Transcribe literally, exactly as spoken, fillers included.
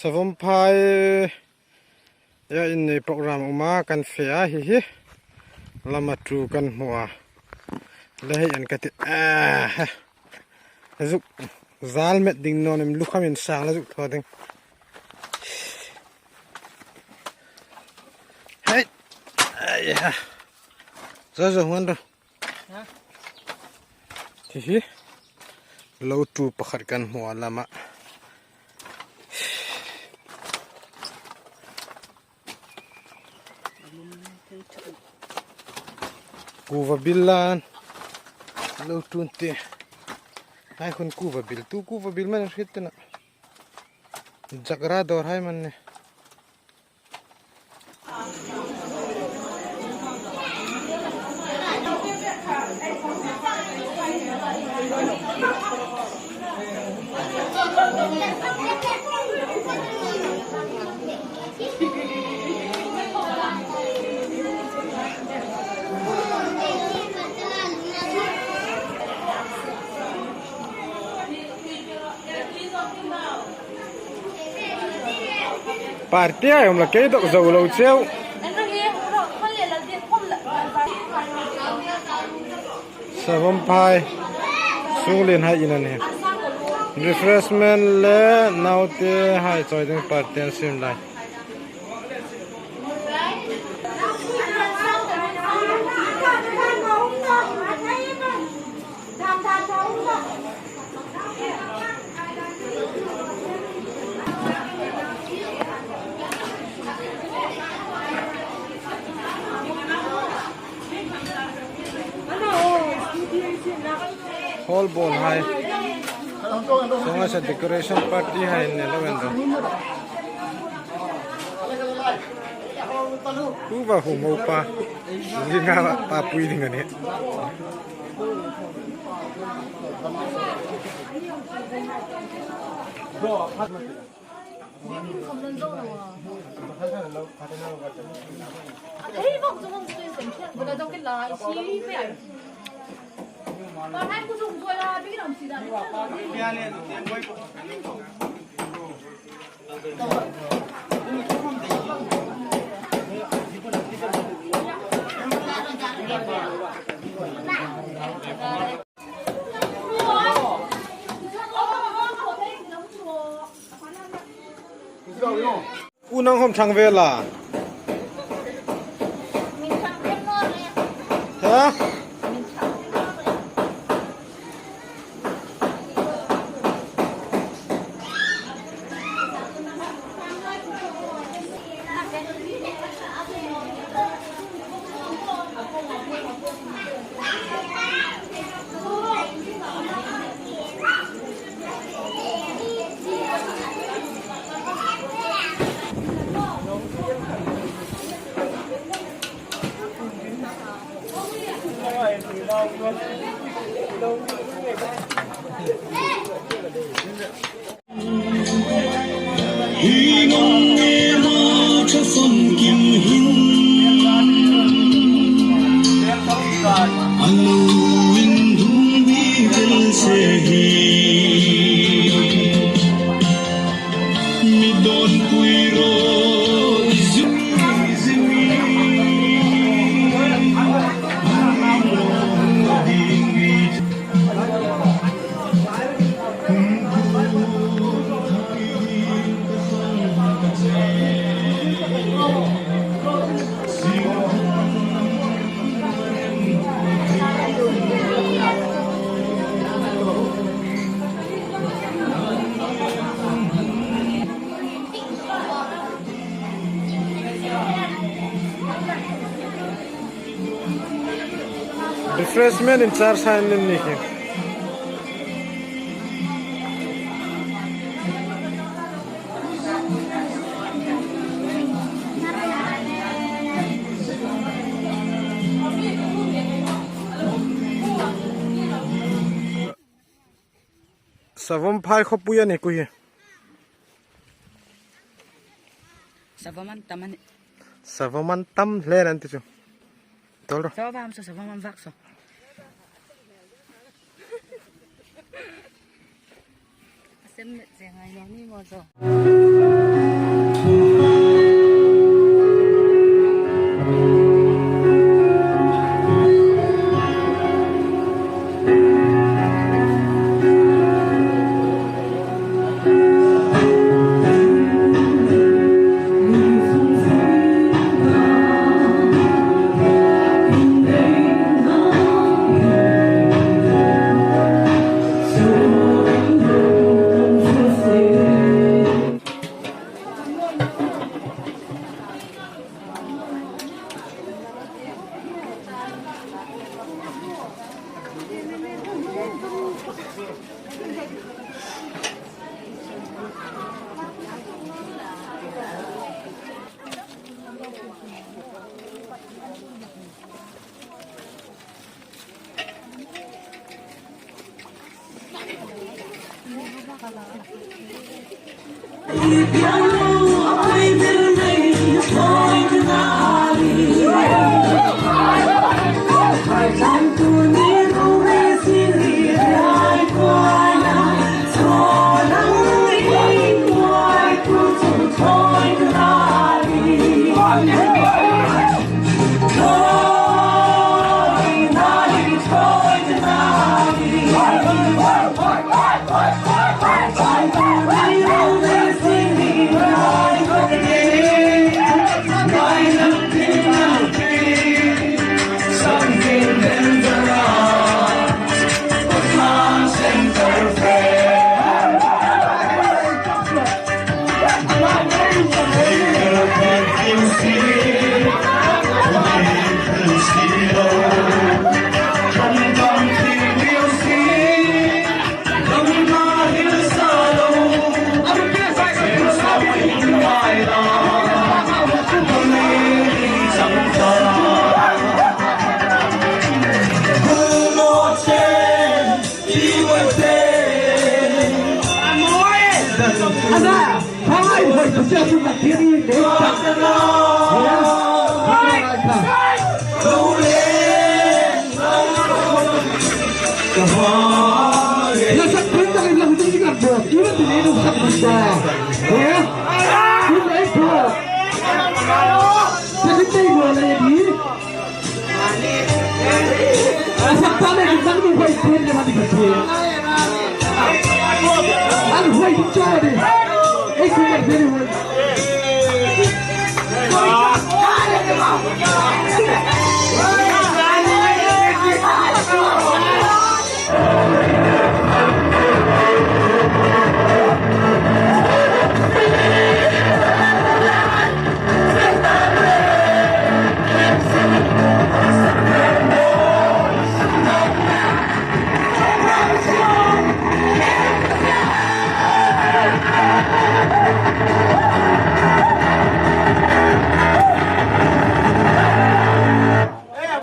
Savawmphai-a innei program a um a, kan fe a hi hi. Lama tu kan hmu a. Le hei an ka ti. Ah, he. Zuk zal met ding naw nih, lukhamin sang la zuk thaw ding. Hei. Ai ha. Zo zo hung an ro. Hi hi. Lo tu pakhat kan hmu a lama. Kuva bil lan. Lo tun te. Hai khun kuva bil. Tu kuva bil man hriet te na. Jagra dawr hai man ni. Party a um la kei dok zo lo cheu. Savawmphai. Sunglien hai in a nih. Refreshment le naute hai chawi ding party an siem lai. Hall bawl hai. Song as a decoration party hai ne lo en ro. Kuva hung mo pa. Ngi nga pa pui ding a nih. U nang khom thang ve la. Ha? Hi nong e ma tha son kim hin. A lo in dum bi vel se hi. Mi don pui ro i zuk i zimi. Refreshment in charge hai an ni khi. Savawmphai khawpui a ni ku hi. Savawm an tam a nih. Savawm an tam hle an ti chu. Tol ro. Savawm so, savawm an vak so. A sem met ze ngai lo ni mo zo. An hoi chawh di.